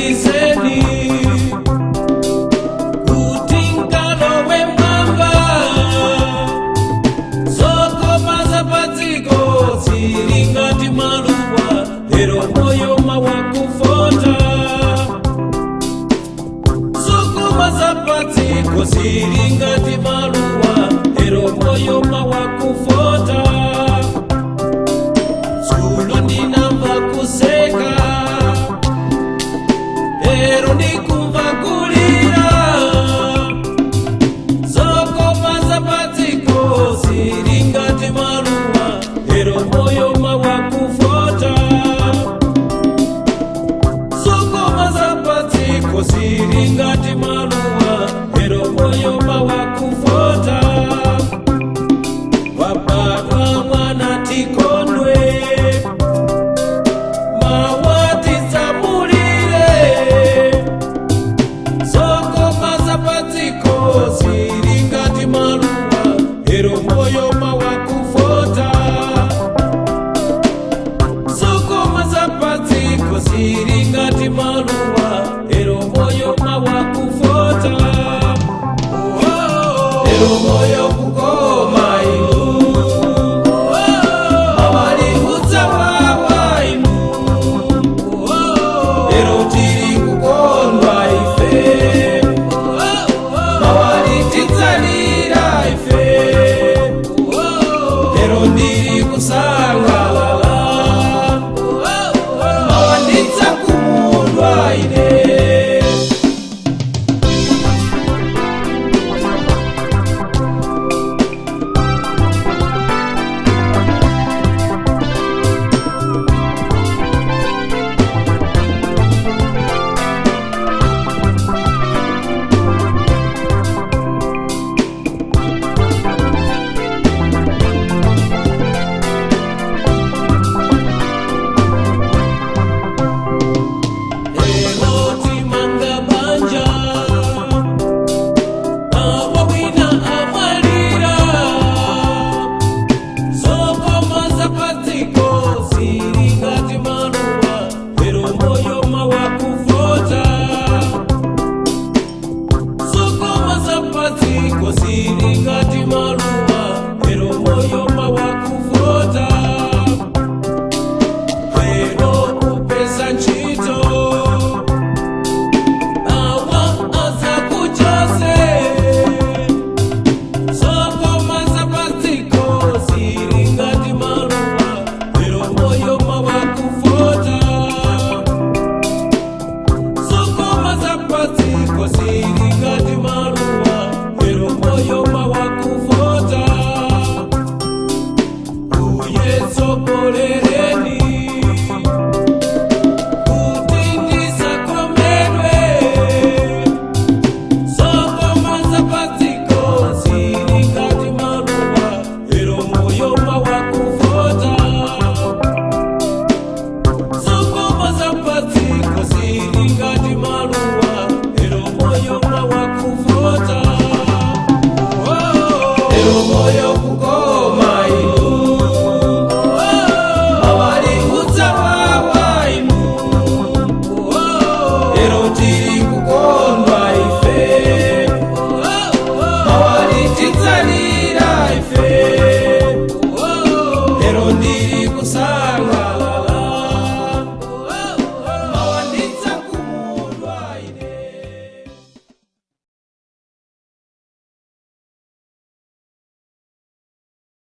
Thandizeni kuti nkalowe mwamba. Zokoma zapadziko zili ngati maluwa, lero moyo mawakufota. Zokoma zapadziko zili ngati maluwa, lero moyo mawakufota. Dzulo ndinamva kuseka, lero ndikumva kulira. Zokoma zapadziko zili ngati maluwa, lero moyo mawakufota. Zokoma zapadziko zili ngati maluwa, lero moyo mawakufota. Wabadwa mwana, tikondwe, mawa tidzamulire. Zokoma zapadziko zili ngati maluwa, lero moyo mawakufota. Zokoma zapadziko zili ngati maluwa, lero moyo mawakufota. Lero moyo kukoma inu, mawa udzawawa inu. Lero.